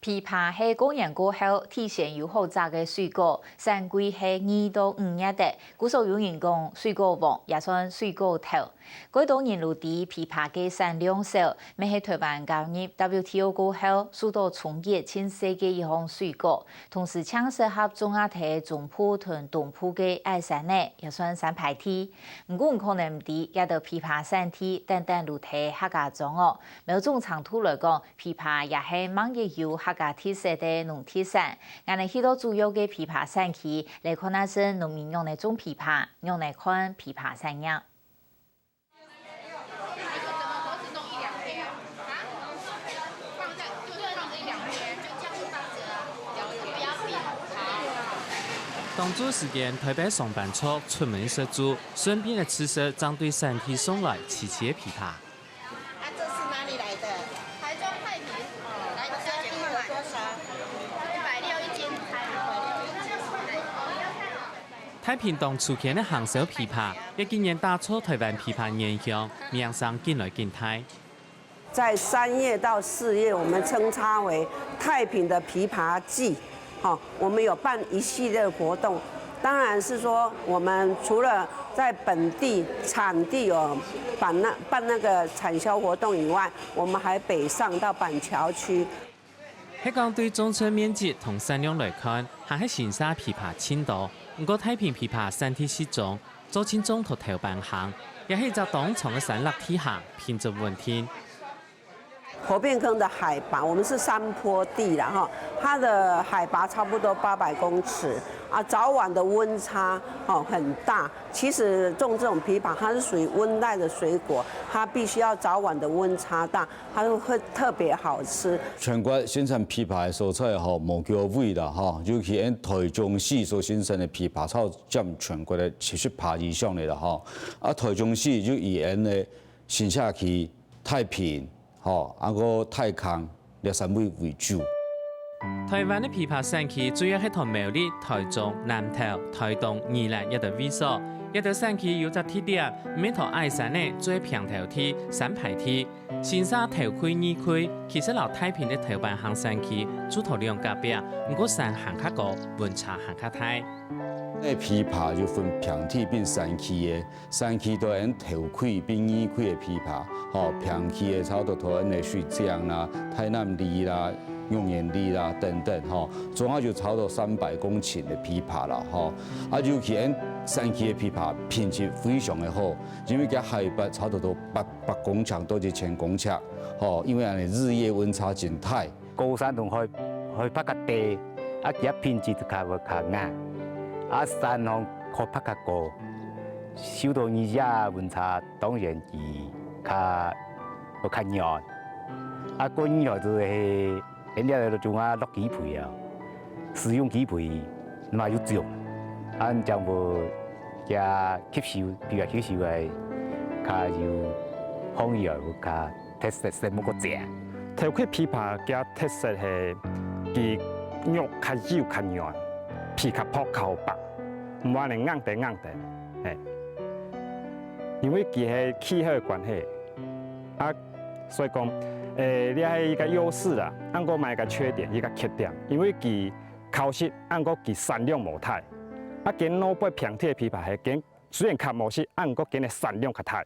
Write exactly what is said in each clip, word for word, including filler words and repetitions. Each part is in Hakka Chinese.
枇杷係過年過後，提前有好摘个水果，產季係二到五月个，故所有人講水果王，也算水果頭。蓋多人都知枇杷个產量少，乜係臺灣加入W T O過後，受到衝擊盡細个一項水果，同時正適合種啊在中部同東部个矮山仔，也算山排地。毋過你可能毋知，這兜枇杷產地單單就在客家庄哦。某種程度來講， 枇杷也係吂一有客家特色个農特產。𠊎等去到主要个枇杷產區，來看下先農民仰仔種枇杷，仰仔看枇杷產業。當晝時間，臺北上班族出門食晝，順便个試食正對產地送來萋萋个枇杷。 啊，這是哪裡來的？臺中太平。來，小姐看看。多少？一百六一斤。太平當出圈个行銷枇杷，也竟然打造臺灣枇杷原鄉，名聲緊來緊大。在三月到四月，我們稱它為太平的枇杷季。 好，我們有辦一系列的活動，當然是說，我們除了在本地產地有辦那，辦那個產銷活動以外，我們還北上到板橋區。係講對種植面積同產量來看，還係新社枇杷盡多，毋過太平枇杷產地集中，做盡種在頭班行，也係一隻當長个山岳地形，品質穩定。 河邊坑的海拔，我們是山坡地啦哈，它的海拔差不多八百公尺啊，早晚的溫差哦很大。其實種這種枇杷，它是屬於溫帶的水果，它必須要早晚的溫差大，它就會特別好吃。全國生產枇杷个所在吼，無幾多位啦吼，尤其𫣆臺中市所生產个枇杷，超佔全國个七十趴以上个啦吼。啊，臺中市就以𫣆个新社區、太平， 吼，啊个大坑這三位為主。臺灣个枇杷產區主要係在苗栗、臺中、南投、臺東、宜蘭這兜位所。這兜產區有隻特點，毋係在矮山仔、做平頭地、山排地。新社頭區、二區，其實摎太平个頭班行產區就在兩隔壁，毋過山還較高，溫差還較大。該枇杷就分平地並山區个。 山區就𫣆頭區並二區个枇杷，吼，平區个差不多就𫣆个水井啦、大湳里啦、玉園里啦等等，吼，總下就差不多三百公頃个枇杷啦，吼。啊，尤其𫣆山區个枇杷品質非常个好，因為佢海拔差不多八百公尺到一千公尺，吼，因為恁樣日夜溫差真大。 高山同海，海拔較低，啊，佢个品質就較會較硬。啊，山項海拔較高，受到日夜溫差，當然佢較會較軟。啊，過年來就係，人家就種啊落栽培啊，使用栽培，嘛有種，啊，將會佢吸收，比較吸收个，較有防御，較 特色色目个靚。頭區枇杷佢特色係佢肉較幼較軟，皮較薄較薄，毋會恁硬得硬得，嘿。因為佢係氣候个關係，啊，所以講，誒，這係一個優勢啦，毋過嘛一個缺點，一個缺點，因為佢靠實，毋過佢產量無大，啊，佢老輩平地个枇杷係佢雖然較無實，毋過佢个產量較大。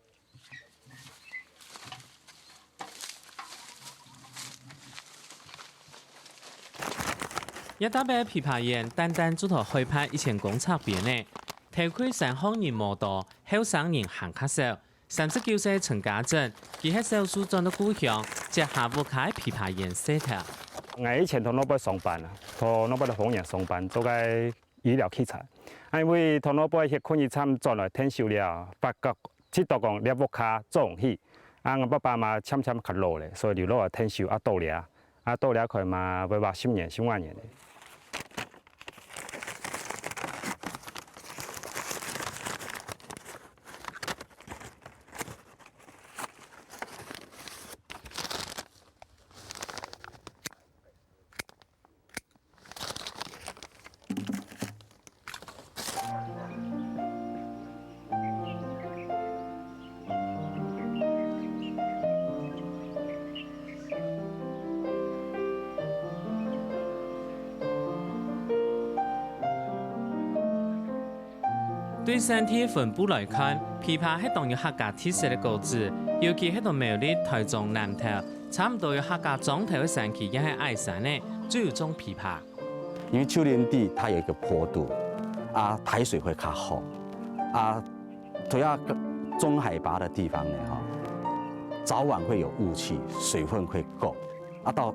這搭个枇杷園單單就在海拔一千公尺邊仔，頭區山項人無多，後生人還較少。三十九歲陳家珍，佢係少數轉到故鄉，接下屋下个枇杷園事頭。𠊎以前在老輩上班啊，在老輩个花園上班，做个 醫療器材。啊，因為在老輩歇睏一站轉來𢯭手了，發覺知著講這屋下做毋起，啊，𠊎爸爸嘛漸漸較老咧，所以留落來𢯭手啊，到這，啊，到這開嘛會話十年、十五年咧。對產地分布來看，枇杷係當有客家特色个果子，尤其係到苗栗、臺中、南投，差毋多有客家庄頭个山區也係矮山仔，就有種枇杷。因為丘陵地它有一個坡度，啊，排水會較好，啊，主要中海拔的地方呢，哈，早晚會有霧氣，水分會夠，啊，到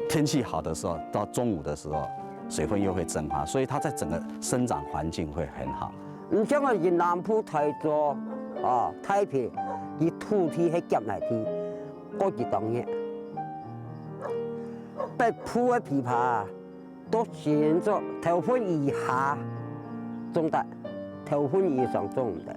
天氣好的時候，到中午的時候，水分又會蒸發，所以它在整個生長環境會很好。你像个雲南部、臺州、哦，太平，佢土地係夾泥地，過幾多年，北部个枇杷啊，到新竹頭份以下種得，頭份以上種毋得。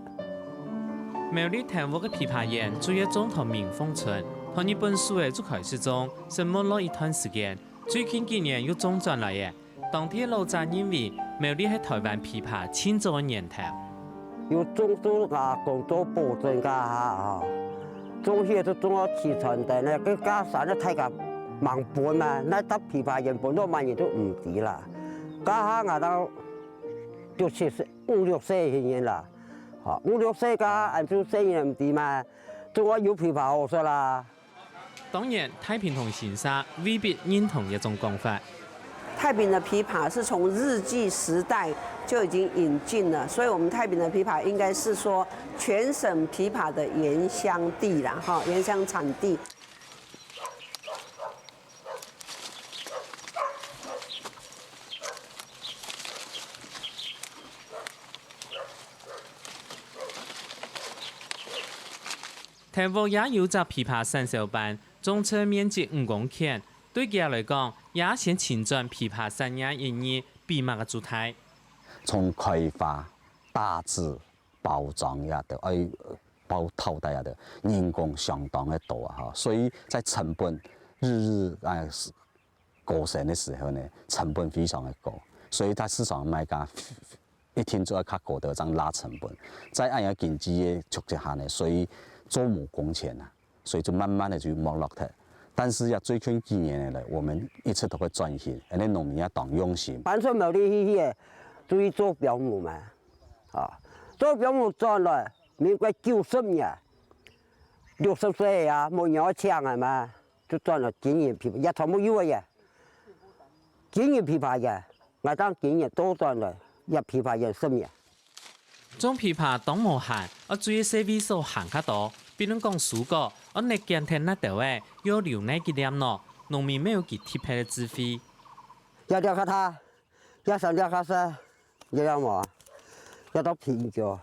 苗栗頭屋个枇杷園主要種在明鳳村，在日本時仔就開始種， 先沒落一段時間，最近幾年又種轉來了。當地老者認為，苗栗係臺灣枇杷盡早个源頭。有種樹啊，講做保證該下吼，種起就種到齊全等咧，該該山个大家吂分嘛，該搭枇杷園分到麼人都毋知啦。該下𠊎兜六七歲、五六歲个人啦，吼，五六歲該下，恁就細人毋知嘛，總愛有枇杷好食啦。 當然，太平同新社未必認同這種講法。太平的枇杷是從日據時代就已經引進了，所以我們太平的枇杷應該是說全省枇杷的原鄉地啦，哈，原鄉產地。 頭屋也有隻枇杷產銷班，種植面積五公頃，對佢來講，也先尋轉枇杷產業一日比麼个都大。從開發、打籽、包裝也得，愛包套袋也得，人工相當个多啊哈，所以在成本日日啊高升个時候呢，成本非常个高，所以在市場賣價 一定就愛較高个正拉成本。在恁樣經濟个促進下呢，所以做無工錢啊，所以就慢慢个就沒落忒。但是呀，最近幾年來，我們一直都會轉型，恁樣農民也當用心。搬出苗栗去去个，就去做保姆嘛，啊，做保姆轉來，民國九十年，六十歲啊，無人愛請个嘛，就轉來經營枇杷，也全部有个耶，經營枇杷耶。 𠊎當今年倒轉來，也枇杷園十年。種枇杷當無閒，愛注意細位所還較多，比論講收割，愛搦剪忒哪兜仔，又留哪幾粒喏，農民乜有佢特別个智慧。這粒較大，這三粒較細，這粒無，這都平均，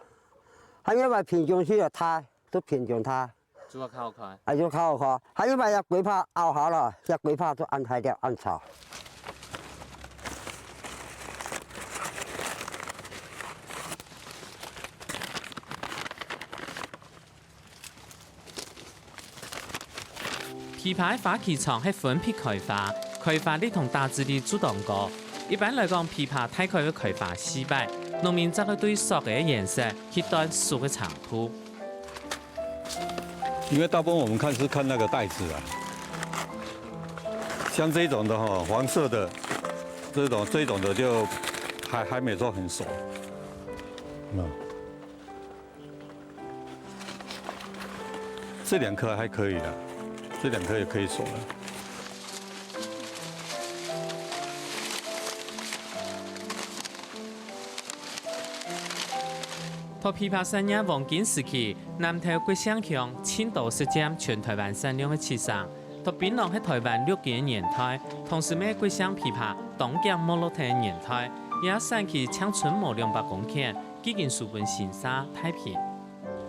還有嘛平均去了大，都平均大。 做較好看。啊，就較好看。還有把這規把拗好了，這規把就恁大粒恁粗。枇杷个花期長係分批開花，開花率同打籽率就當高。一般來講，枇杷大概會開花四擺，農民正會對杓仔个顏色去斷杓个程度。 因為大部分我們看是看那個袋子啊，像這種的哈，黃色的這種這種的就還還沒做很熟，嗯，這兩顆還可以的，這兩顆也可以熟了。 在枇杷產業黃金時期，南投國姓鄉盡多食佔全臺灣產量个七成。在檳榔係臺灣綠金个年代，同時乜國姓枇杷當遽沒落忒个年代，這產區淨伸無兩百公頃，既經輸分新社、太平。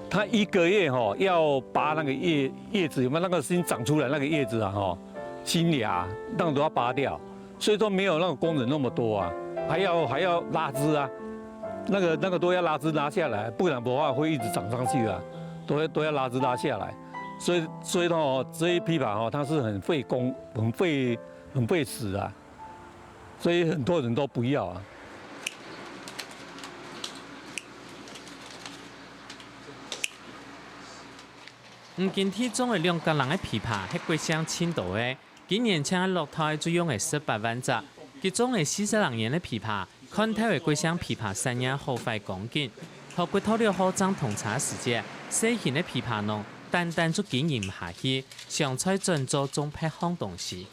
它一個月哈要拔那個葉葉子，有沒有那個新長出來那個葉子啊？哈，新芽那種都要拔掉。 所以說沒有那個工人那麼多啊，還要還要拉枝啊，那個那個都要拉枝拉下來，不然的話會一直長上去啊，都要都要拉枝拉下來。所以所以呢，這一批吧哈，它是很費工、很費很費時啊，所以很多人都不要啊。五金地種个兩甲零个枇杷係國姓盡多个， 今年淨係落袋就用了十八萬隻，佢種了四十零年个枇杷，看透个國姓枇杷產業好壞光景，到國道六號正通車時節，細型个枇杷農單單就經營毋下去，想再轉做種別項東西。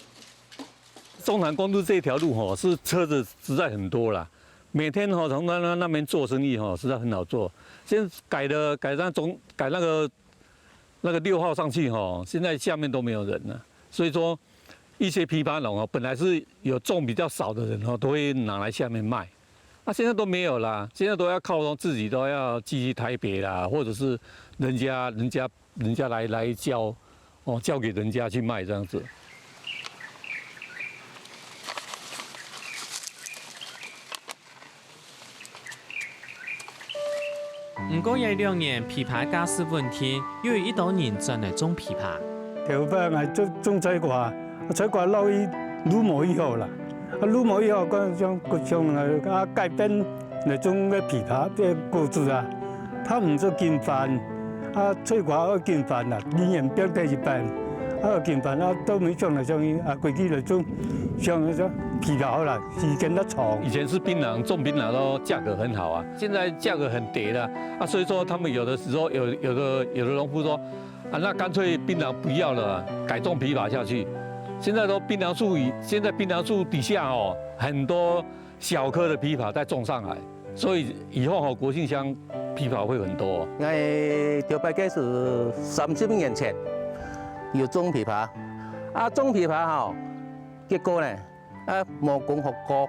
中台公路這條路吼，是車子實在很多啦，每天吼從那那那邊做生意吼，實在很好做。現在改了改那中改那個那個六號上去吼，現在下面都沒有人了，所以說一些枇杷農哦，本來是有種比較少的人哦，都會拿來下面賣。啊，現在都沒有啦，現在都要靠自己都要寄去台北啦，或者是人家人家人家來來交，哦，交給人家去賣這樣子。毋過這兩年枇杷價數穩定，又有一兜人轉來種枇杷。頭擺𠊎種種菜瓜，菜瓜落去愈無幾好啦，啊愈無幾好，講像各種啊，啊改變來種个枇杷、个果子啊，他毋做緊翻，啊菜瓜愛緊翻啦，人員變得一半，啊緊翻啊，都沒種了，像啊，規矩來種，像像枇杷好啦，時間較長。以前是檳榔，種檳榔咯，價格很好啊，現在價格很跌了啊，所以說他們有的時候有有的有的農夫說，啊那乾脆檳榔不要了，改種枇杷下去。現在都檳榔樹以現在檳榔樹底下哦，很多小棵的枇杷再種上來，所以以後吼國姓鄉枇杷會很多。𠊎頭擺个係三十年前有種枇杷，啊種枇杷吼，結果呢，啊無功夫過，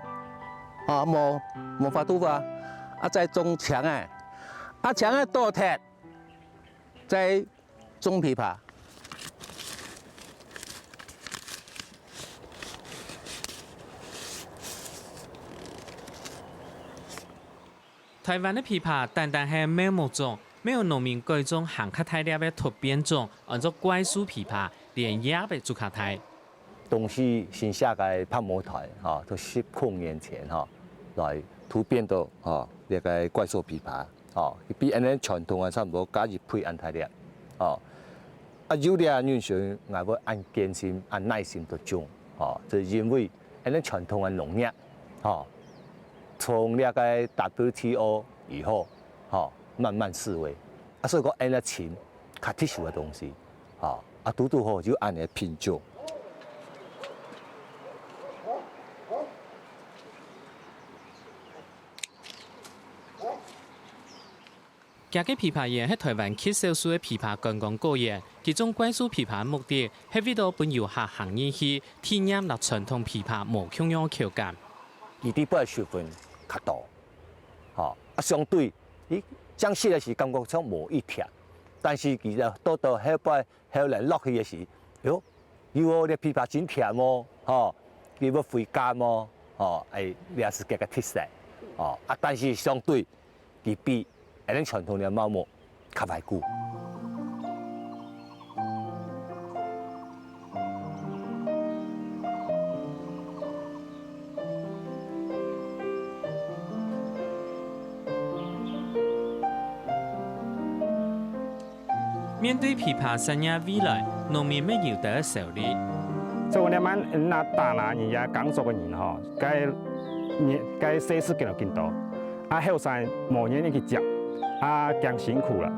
啊無無法度啊，啊再種青个，啊青个倒忒，再種枇杷。台灣个枇杷單單係苗木種，乜有農民改種還較大粒个突變種，安做怪樹枇杷，連葉仔就較大。東勢新社个白毛台，吼，都十空年前吼，來突變到吼這个怪樹枇杷，吼，佢比𠊎等傳統个差毋多加一倍恁大粒，吼。啊有這个原因，𠊎會恁堅心、恁耐心个種，吼，就因為𠊎等傳統个農業，吼，從這个W T O以後，吼，慢慢式微，啊所以講𠊎等尋較特殊个東西。 吼，啊堵堵好就恁仔品種。這个枇杷園係台灣極少數个枇杷觀光果園，佢種怪樹枇杷个目的係為著分遊客行入去，體驗摎傳統枇杷無共樣个口感。佢底背个水分較多，吼，啊相對，佢正食个時感覺像無異甜，但是佢就倒到後背 後來落去个時，喲，喲，這枇杷真甜哦，吼，佢會回甘哦，吼，哎，這係佢个特色，吼，啊但是相對佢比𠊎等傳統个苗木較會久。 面對枇杷產業未來，農民乜有兜仔憂慮。所以𠊎等慢慢打拿人家耕作个人吼，該該細事見到緊多，啊後生無願意去接，啊驚辛苦啦。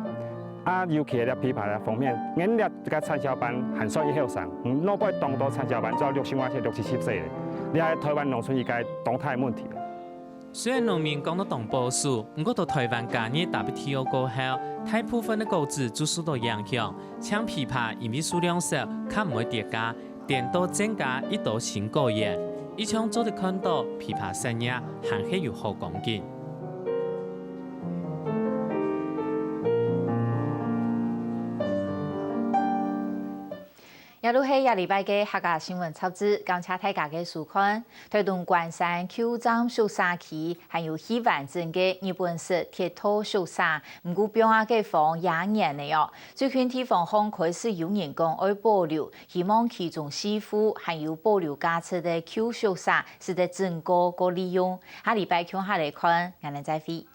啊尤其這枇杷个方面，𠊎等這个產銷班還算一後生，嗯，外背當多產銷班做六十外歲、六七十歲咧，這係台灣農村一个當大个問題。 雖然農民講到當保守，毋過到台灣加入W T O過後，大部分个果子就受到影響，像枇杷因為數量少，較毋會跌價，顛倒增加一兜新果園。一項做得看到枇杷產業還係有好光景。 這就係這禮拜个客家新聞雜誌，感謝大家个收看。臺東關山舊站宿舍區，還有戲灣鎮个日本式鐵道宿舍，毋過放啊个荒野原了哦。最近地方項開始有人講愛保留，希望其中四戶還有保留價值个舊宿舍，使得整個過利用。下禮拜共下來看，𠊎等再會。